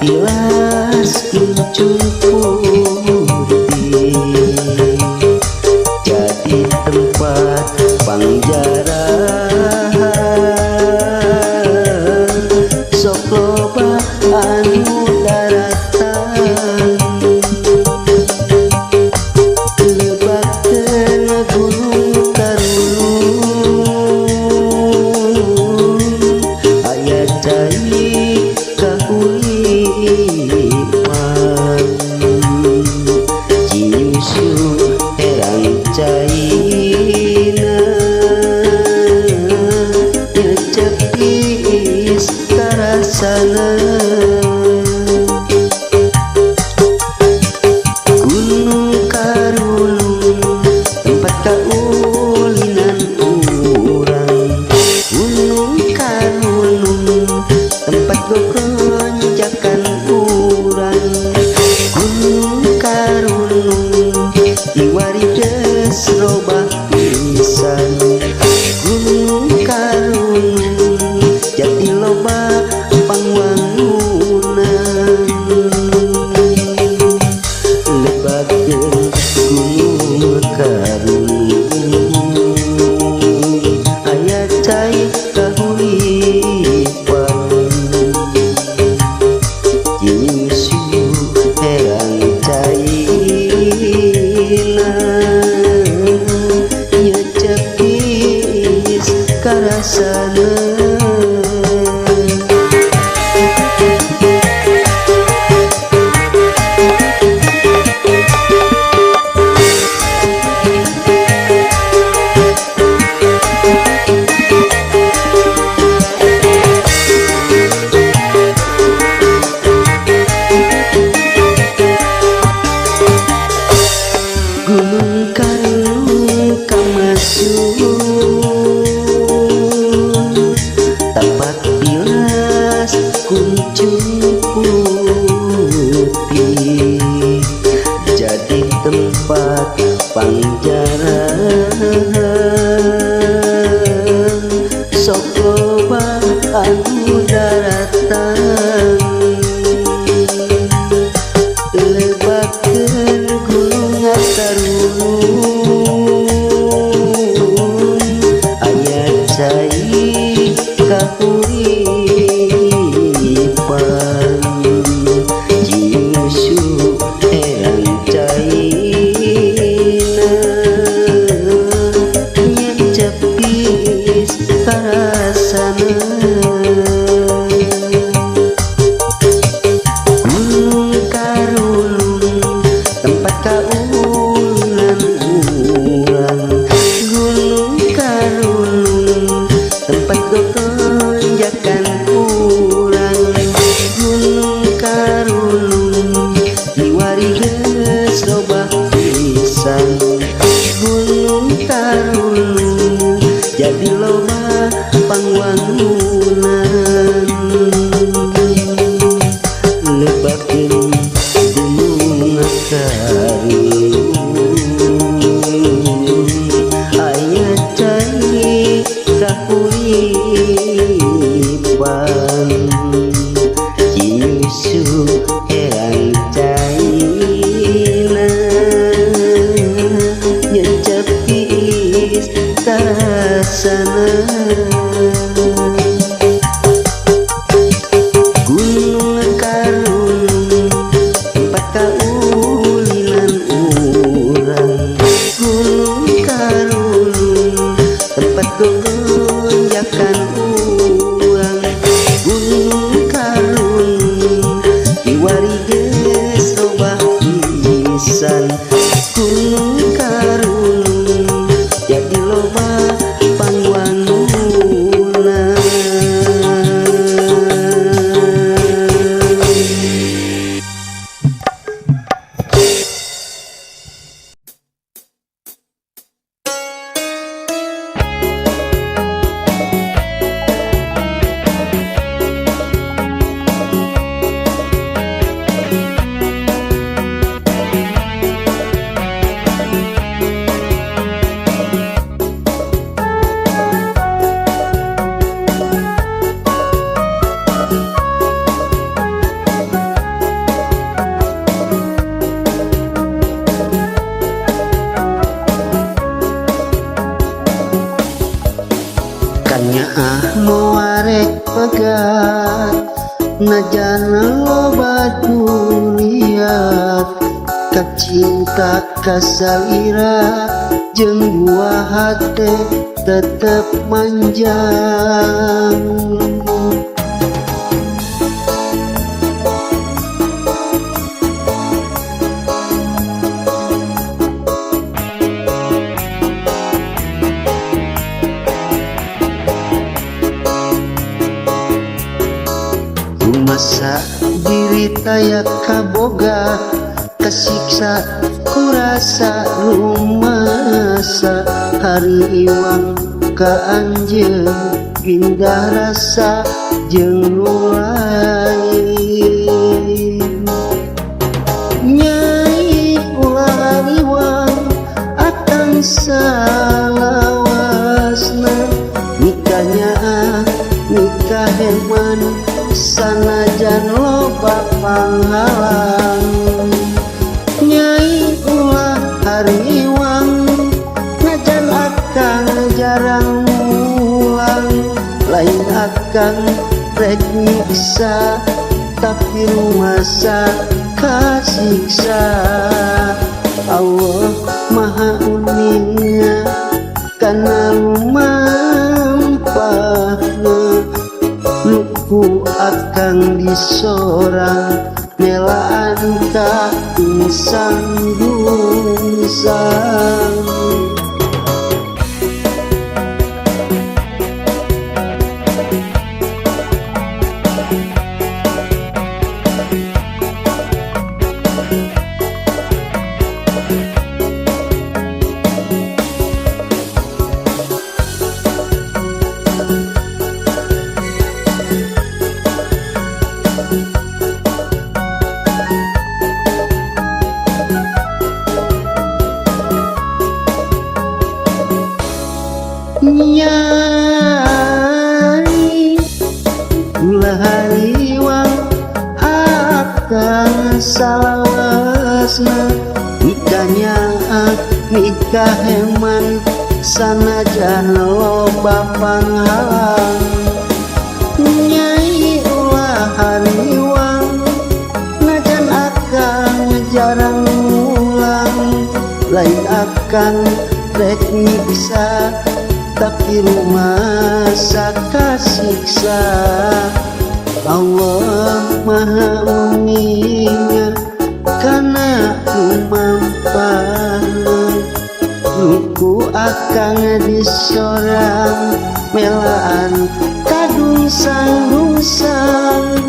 Bilas kuncung putih jadi tempat pangjarahan, sok loba anu daratang. Lebakkeun Gunung Karulung, aya cai kahuripan. Cinyusu herang caina, nyecep tiis karasana. Gunung Karulung tempat kaulinan urang, Gunung Karulung tempat gogonjakan urang, Gunung Karulung kiwari geus robah pisan, Gunung Karulung jadi loba pangwangunan. Lebakkeun Gunung Karulung, aya cai kahuripan. Cinyusu herang caina, nyecep tiis karasana. Gunung Karulung kamasuk tapak bilas kuncung putih jadi tempat pangjarahan, sok loba anu daratang. Lebakkeun Gunung Karulung, aya cai kahuripan. Cinyusu herang caina, nyecep tiis karasana. Gunung Karulung tempat kaulinan urang, Gunung Karulung tempat gogonjakan urang, Gunung Karulung kiwari geus loba pisan, Gunung Karulung jadi loba pangwangunan. Lebakkeun Gunung Karulung, aya cai kahuripan. Cinyusu herang caina, nyecep tiis karasana. Gunung Karulung tempat kaulinan urang, Gunung Karulung tempat gogonjakan urang, Gunung Karulung kiwari geus robah pisan, Gunung Karulung jadi loba pangwangunan. pegat najan loba kuliat kacinta kasalira jeung dua hate tetep manjang. Masa diri taya kaboga kasiksa kurasa rumasa hari iwang ka anjeun pindah rasa jeung nu lain. Nyai ulah hariwang akang salawasna nikahnya nikah heman sanajan loba panghalang. Nyai ulah hariwang najan akang jarang mulang lain akang rek nyiksa tapi rumasa kasiksa. Allah maha uninga kana lumampahna luku akang disorang melaan ka dungsang-dungsang. Nyai ulah hariwang akang salawasna nikahnya nikah heman sanajan loba panghalang. Nyai ulah hariwang najan akang jarang mulang lain akang rek nyiksa tapi rumasa kasiksa. Allah maha uninga kana lumampahna luku akang disorang melaan kadungsang-dungsang.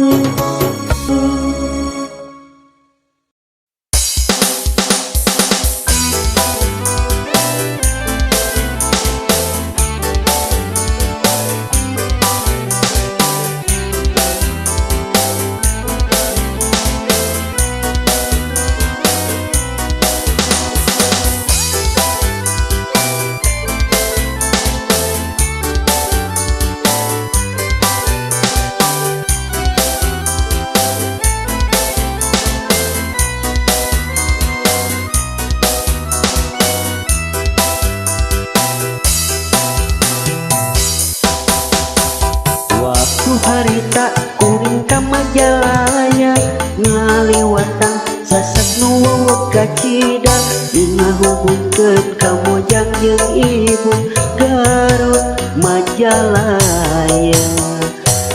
Harita kuring ka Majalaya ngaliwatan sasad nu wowot kacida ngahubungkeun ka Mojang jeung Ibu Garut Majalaya.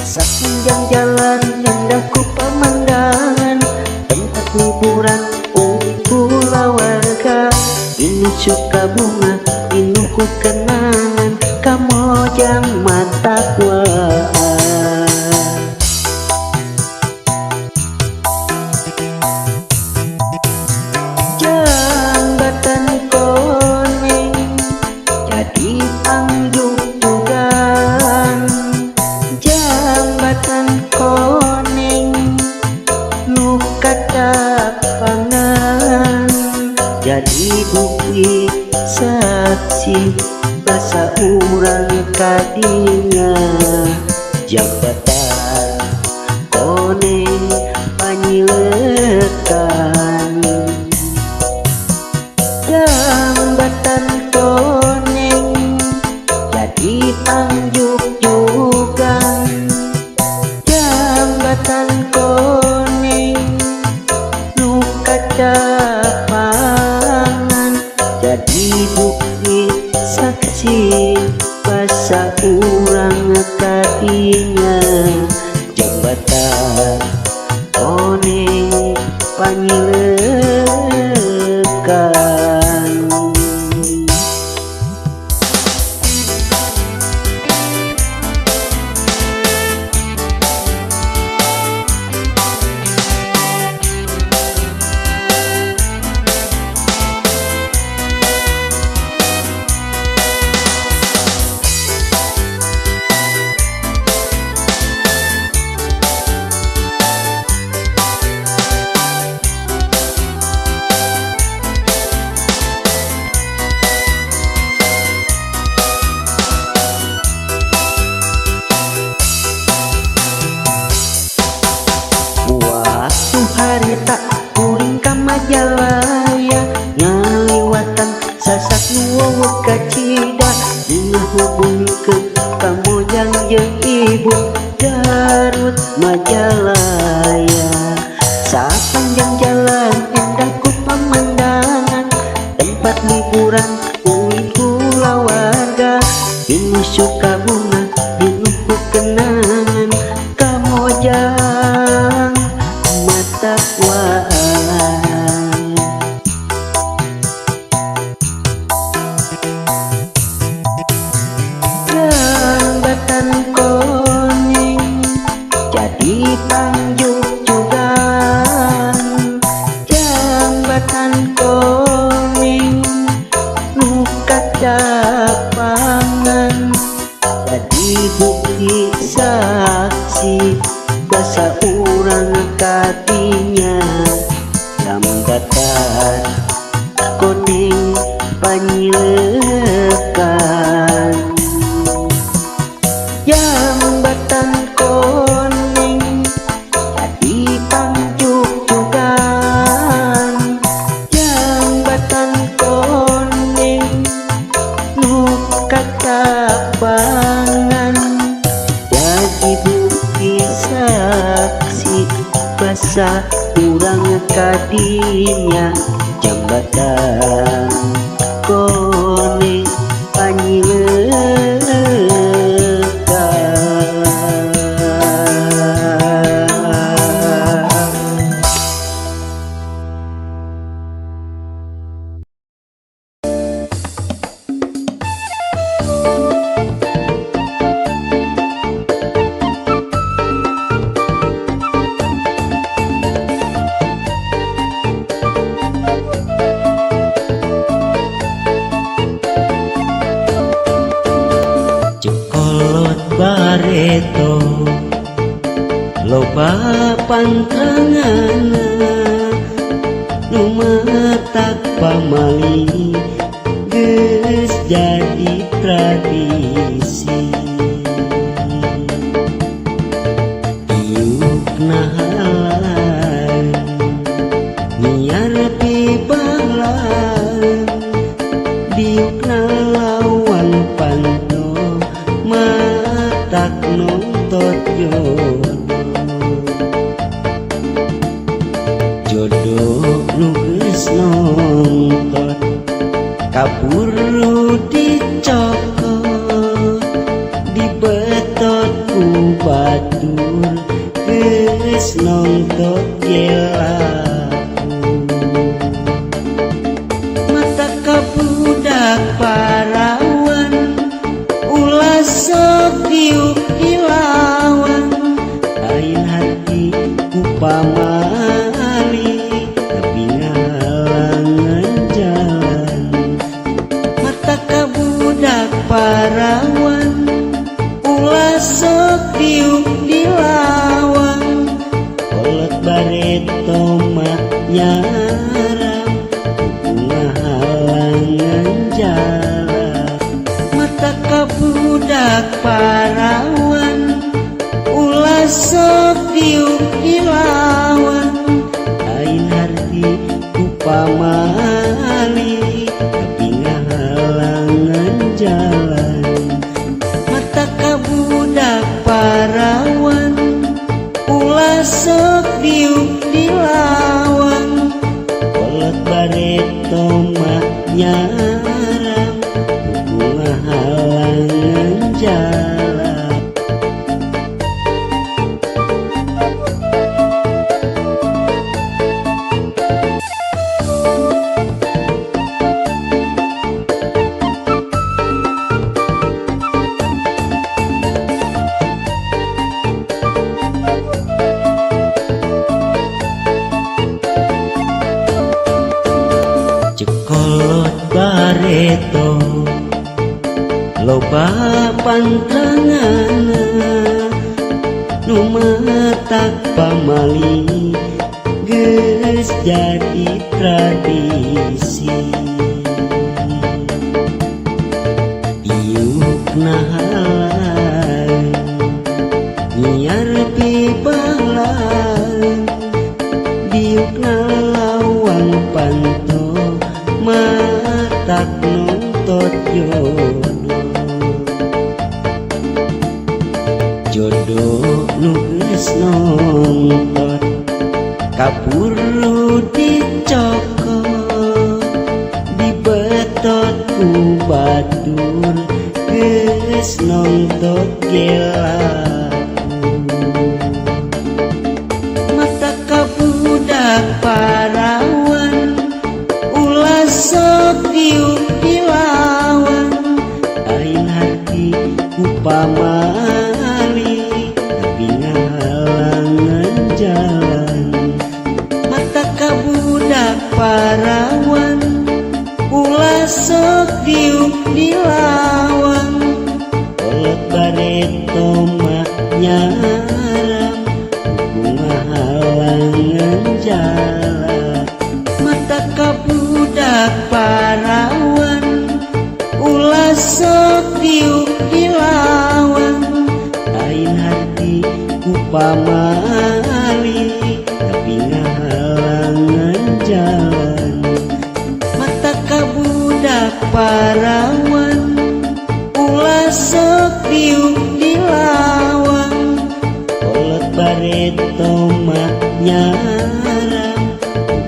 Sapanjang jalan indah ku pamandangan tempat liburan kulawarga ini suka bunga ini ku kenangan ka Mojang mata kuah. Jambatan koneng jadi pangjugjugan jambatan koneng nu katapangan jadi bukti saksi basa urang kadinya jambatan koneng panyilekan jambatan koneng jadi pangjugjugan Panyileukan. Waktu harita kuring ka Majalaya, ngaliwatan sasak nu wowot kacida, ngahubungkeun ka Mojang jeung Ibu Garut Majalaya. Sapanjang jalan endah ku pemandangan, tempat liburan ulin kulawarga, pinuh suka bunga pinuh ku kenangan, ka Mojang matakwaan. Jembatan kuning jadi pangjugjugan, jembatan kuning nu kacapangan, jadi bukti saksi basa urang katinya, jembatan kuning Panyileukan. Jembatan kuning jadi pangjugjugan, jembatan kuning nu kacapangan, jadi bukti saksi basa urang kadinya, jembatan kuning Panyileukan. Cekolot bareto loba pantrangan, nu matak pamali geus jadi tradisi. Diukna halang nyiar pibalang, diukna lawan panto matak nontot jodoh. Jodoh nu geus nontot kaburu dicokot, dibetot ku batur geus nontot gelaku. Mata kabudak parawan ulah sok diuk dilawan, lain hati ku pamali tapi ngahalangan jalan. Mata kabudak parawan ulah sok diuk dilawan, kolot bareto mah nyaram ngahalangan jalan. Mata kabudak parawan ulah sok diuk dilawan, lain harti ku pamali tapi ngahalangan jalan. Mata kabudak parawan ulah sok diuk dilawan, kolot bareto mah nyaram ngahalangan jalan. Bareto loba pantranganna nu matak pamali geus jadi tradisi. Diukna halang nyiar pibalang, diukna lawang panto matak nontot jodoh. Jodoh nu geus nonton kaburu dicokot, dibetot ku batur geus nonton gelaku. Mata kabudak parawan ulah sok diuk dilawan, lain hati ku pamali tapi ngahalangan jalan. Mata kabudak parawan ulah sok diuk dilawan, kolot bareto mah nyaram ku ngahalangan jalan. Mata kabudak parawan ulah sok diuk dilawan, lain hati ku pamali tapi ngahalangan jalan. Mata kabudak parawan ulah sok diuk dilawan, kolot bareto mah nyaram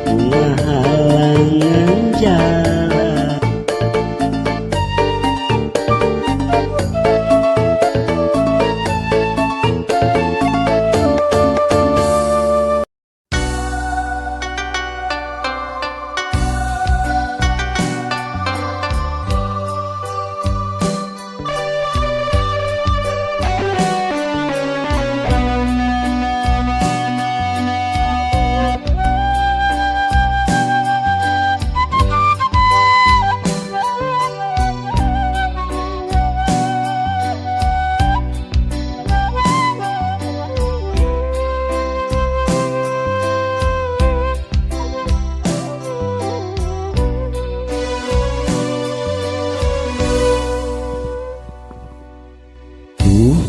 ku ngahalangan jalan. Tuh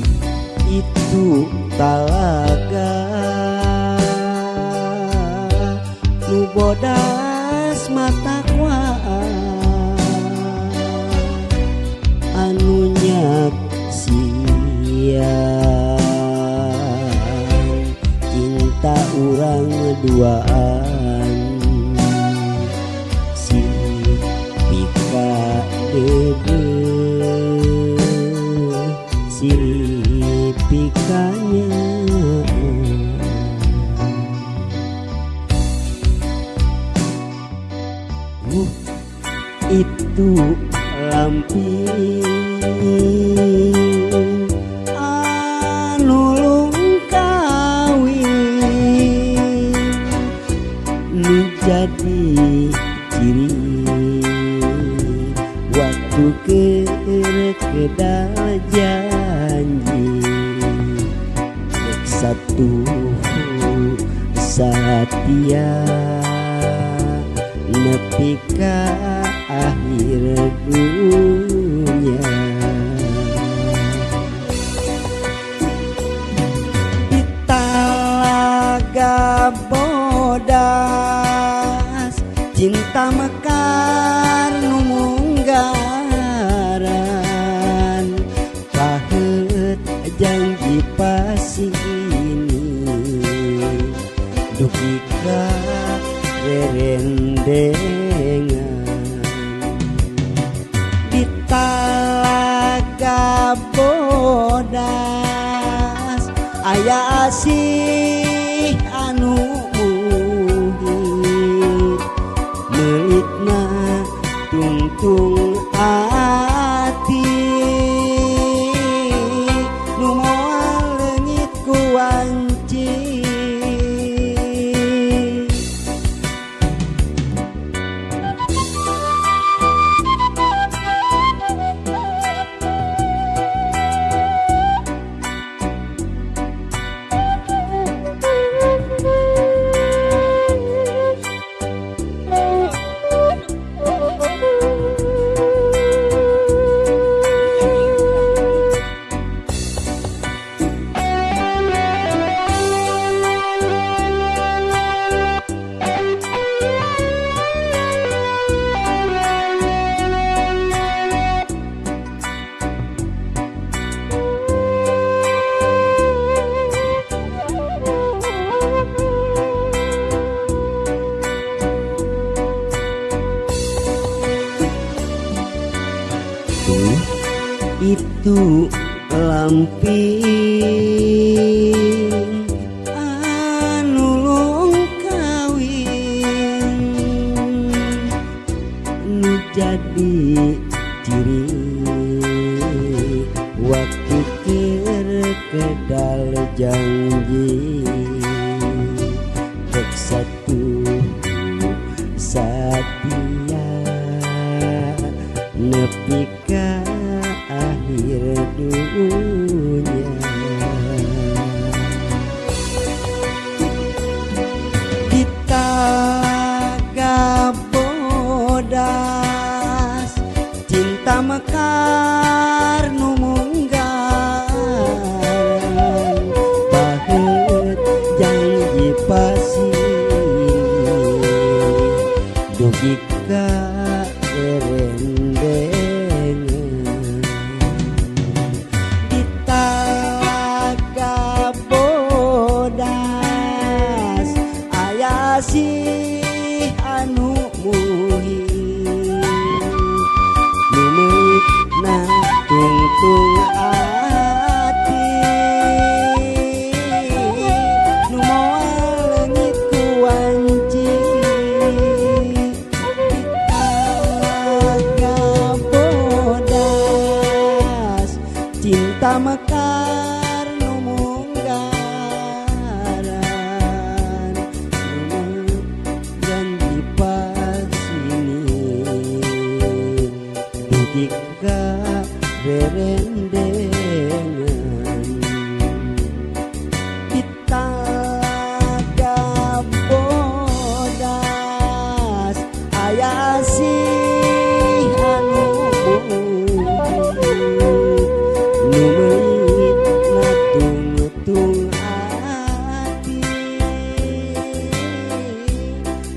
itu talaga nu bodas mata kuaan anu nyaksian cinta urang duaan si pika deubeuh silih pikanya. Itu lampin anu lungkawin nu jadi ciri waktu keur kedal janji rek satu satia nepi ka akhir dunya. Di talaga bodas cinta mekar nu munggaran, paheut janji pasini dugi ka rerendengan. Di talaga bodas aya asih anu muhit, meulitna tungtung ati nu moal leungit ku wanci. Batu lamping anu kawin nu jadi ciri waktu keur kedal janji rek satu satia nepi ka akhir dunia. Kita gabodas cinta mekar nu munggaran baheut janji pasini dugi ka erendengan. Kita gabodas aya sih anu muhim nu meutna tungtung ati nu moal leungit ku wanci. Kita gabodas cinta mekar nu munggaran nu janji pasini dugi ka berendengan. Kita gabodas aya sih anu nu meutna tungtung ati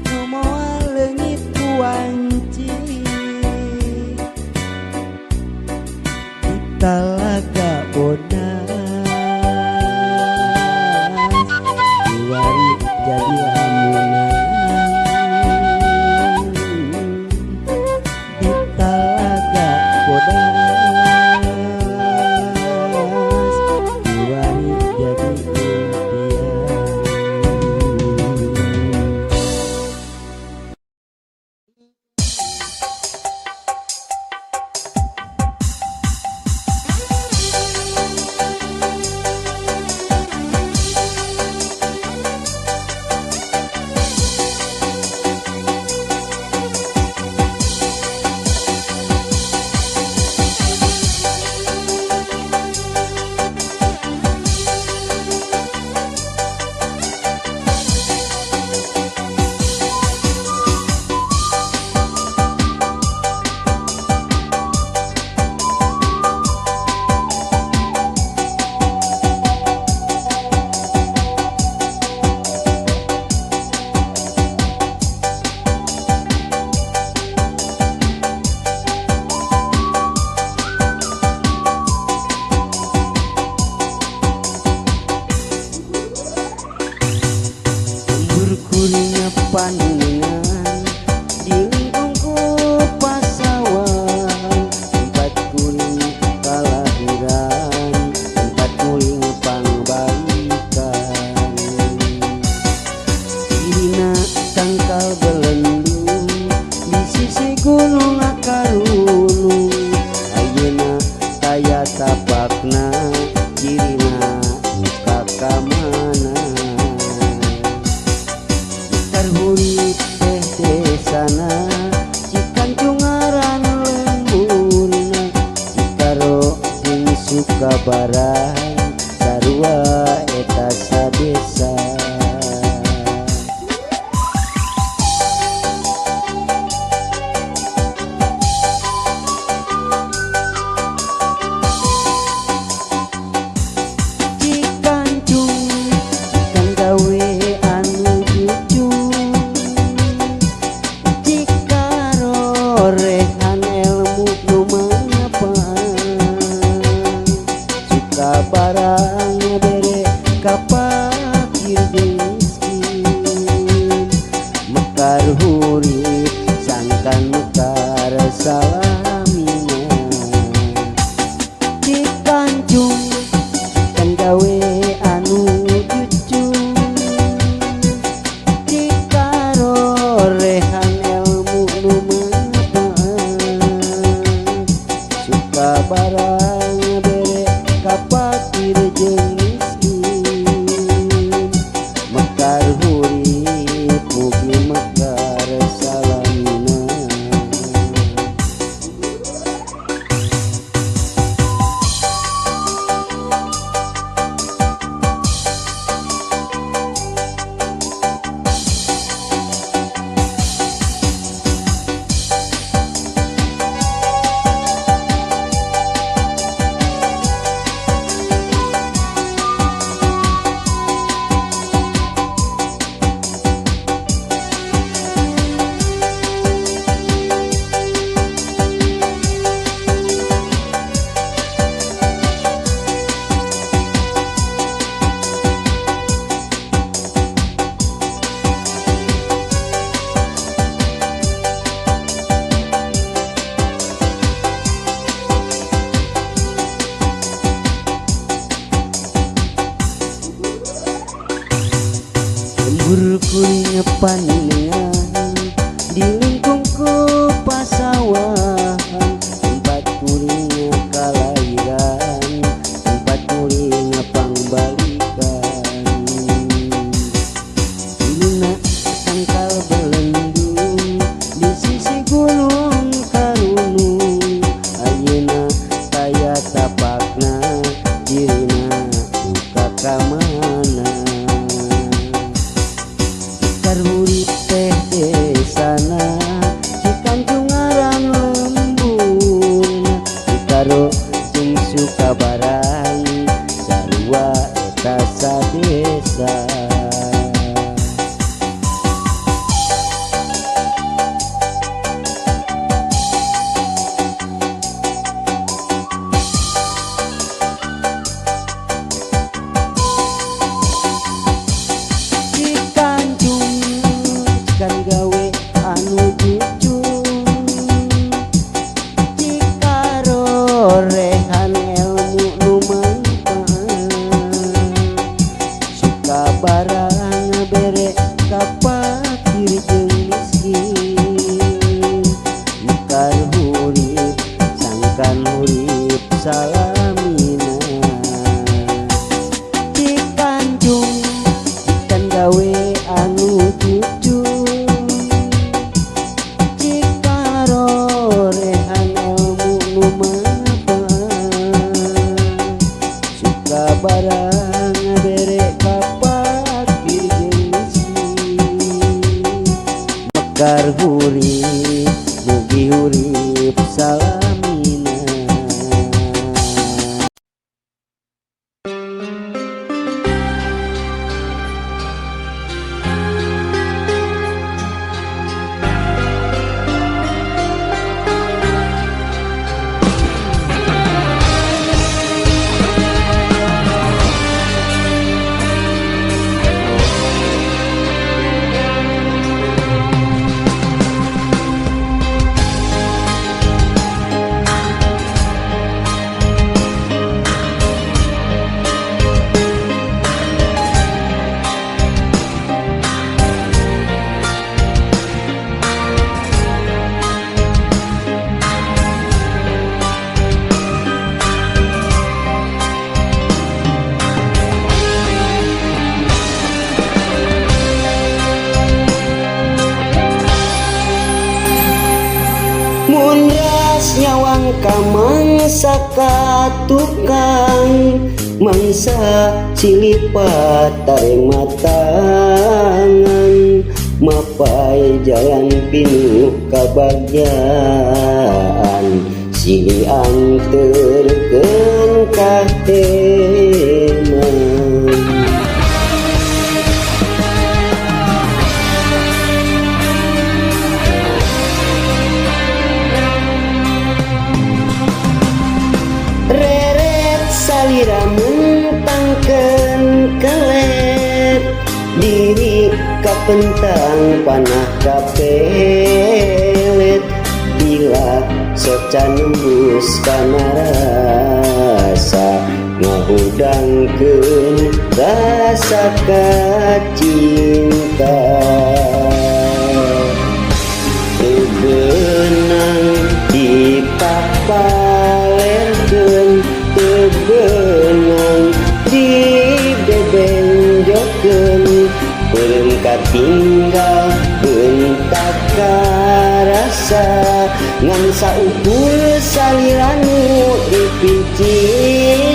nu moal leungit ku wanci. Kita gabodas kiwari jadi lamunan. Kita gabodas kiwari jadi impian. Lembur kuring panungan di lingkungku pasawan, tempat kuring kalahiran, tempat kuring pangbaikan. Dina tangkal belendung di sisi gunung akarunung, ayeuna taya tapakna jirina muka ka mana. Hurip teh desana Cikancung ngaran lemburna, Cikaro jeung Sukabarai sarua eta sadesa. Cikancung kan gawe anu jujur, rehan ilmu nu mangapa. Suka Paninengan di lingkung ku pasawahan, tempat kuring kalahiran, tempat kuring pangbalikan. Duluna tangkal belendung di sisi gunung Karunung, ayeuna taya tapakna dirina buka ka mana. Karhurip teh desana Cikancung ngaran lemburna, Cikaro jeung Sukabarang sarua eta sadesa. Cikancung cikan gawe anu jujur, cikarorehan ilmu nu manfaat, suka barang bere ka fakir jeung miskin. Mekar hurip sangkan hurip salamina. Cikancung cikan gawe anu jujur, cikarorehan ilmu nu manfaat, suka barang bere ka fakir jeung miskin. Mekar hurip mugi hurip salamina. Mun ras nyawang ka mangsa ka tukang mangsa cilipat tareng matangan, mapai jalan pinuh kabagjaan silih anterkeun ka heman. Reret salira mentangkeun kelet diri kapentang panah kapelet, bila soca nembus kana rasa ngahudangkeun rasa kacinta. Teu beunang dipapalerkeun, teu beunang dibebenjokeun, peureum katinggal bentak karasa ngan saukur salira nu dipicinta.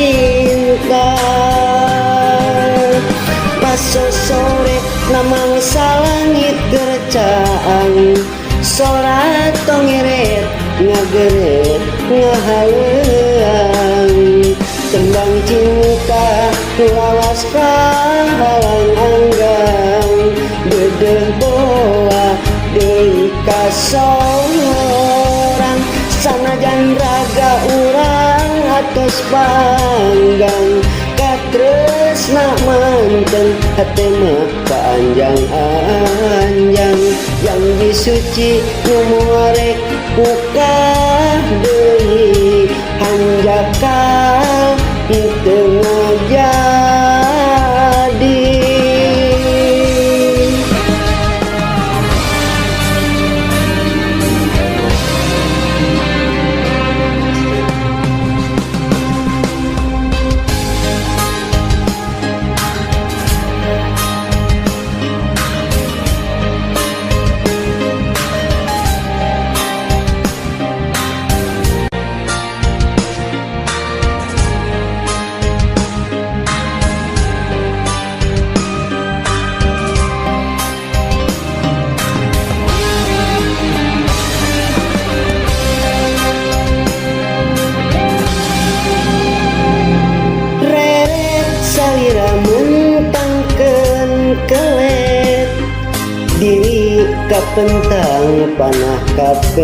Pas sore namangsa langit gercaan, sora tongeret ngageret ngahaleuang, tembang cinta lawas kahalang anggang, dedeh boa deui ka sorang, sanajan raga urang atos panggang, katresna manten hate mah paanjang-anjang. Janji suci nu moal rek kukah deui, hanjakal teu ngajadi. Kapentang panah kapelet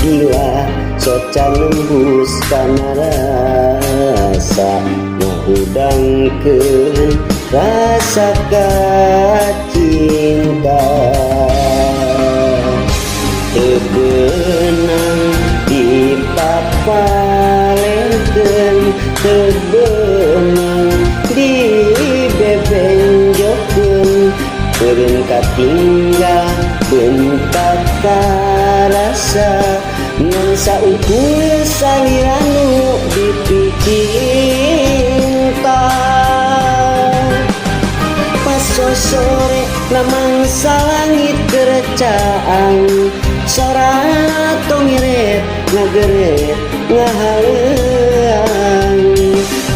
gila soca nembus kana rasa ngahudangkeun rasa kacinta. Teu beunang dipapalerkeun, teu beunang dibebenjokeun, meureun katinggal bentak karasa ngan saukur salira nu dipicinta. Pas sore lamangsa langit kerecaang, sora tongiret ngageret ngahaleuang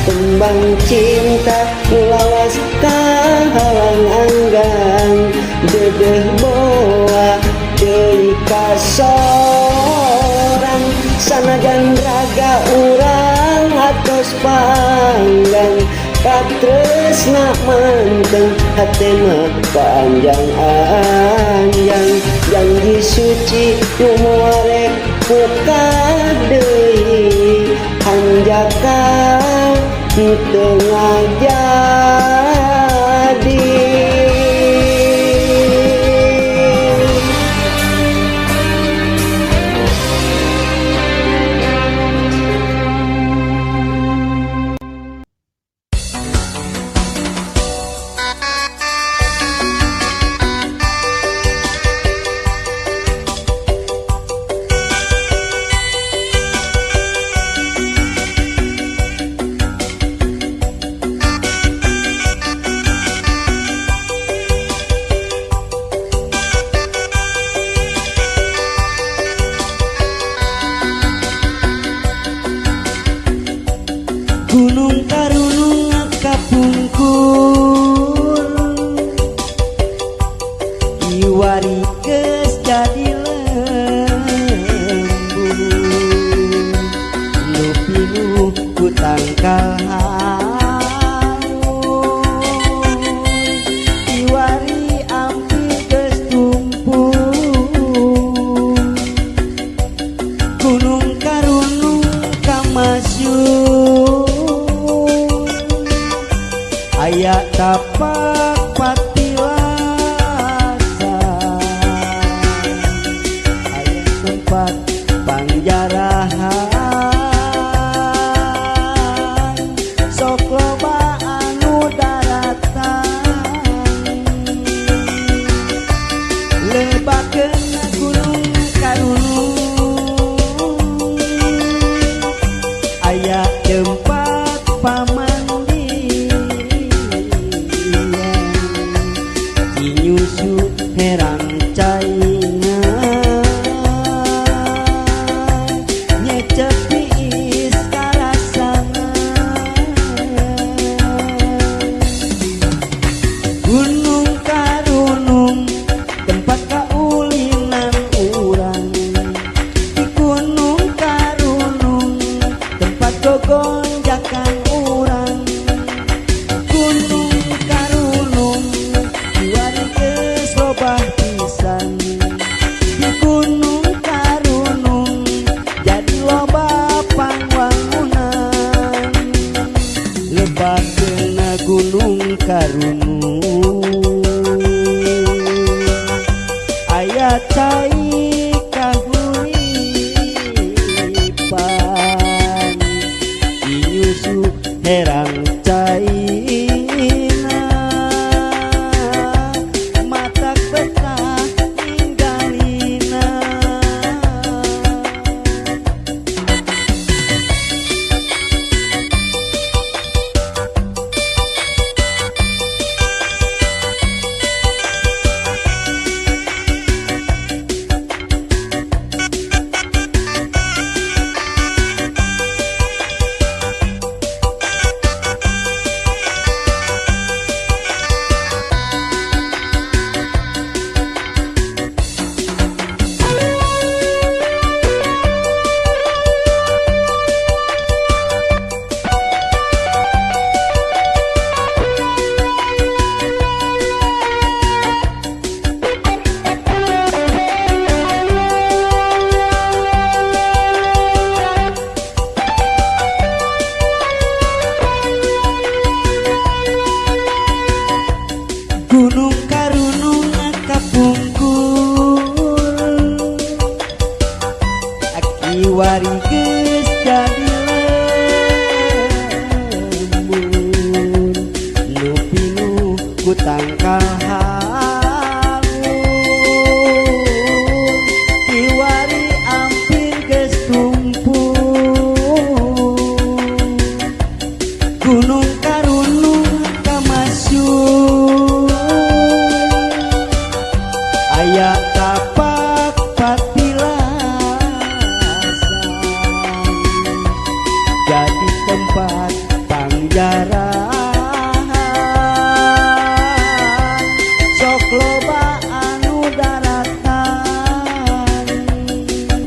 tembang cinta nu lawas kahalang anggang dedeh boa deui kasorang. Sanajan raga urang atos panggang, katresna manteng hate mah panjang-anjang. Janji suci nu moal rek pukar deui hanjakal teu ngajadi. Gunung Karunung kapungkur kiwari geus jadi lembur nu pinuh ku tangkal halus kiwari ampir geus tumpul. Gunung Karunung kamasyur aya tapak patilasan, aya tempat pangjarahan sok loba anu daratang lebakeun Gunung Karunung aya tempat pamandian cinyusu herang caina nyecep tiis karasana. Gunung Karunung tempat kaulinan urang, di Gunung Karunung tempat gogonjakan urang. Gunung Karunung kiwari geus robah pisan. Aya tapak patilasan jadi tempat pangjarahan sok loba anu daratan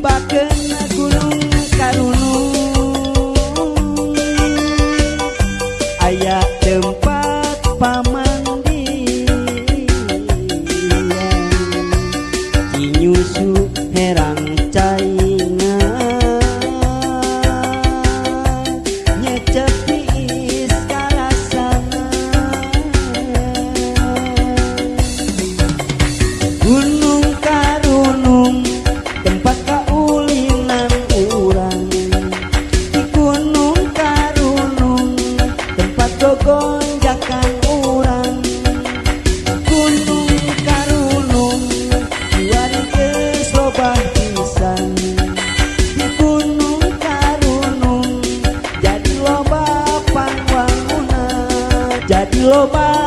bakeun Gunung Karunung aya tempat pamandian Cinyusu herang caina nyecep tiis karasana. Gunung Karunung tempat kaulinan urang. Di Gunung Karunung tempat gogonjakan urang. Gunung Karunung kiwari geus loba pisan. Di Gunung Karunung jadi loba pangwangunan, jadi loba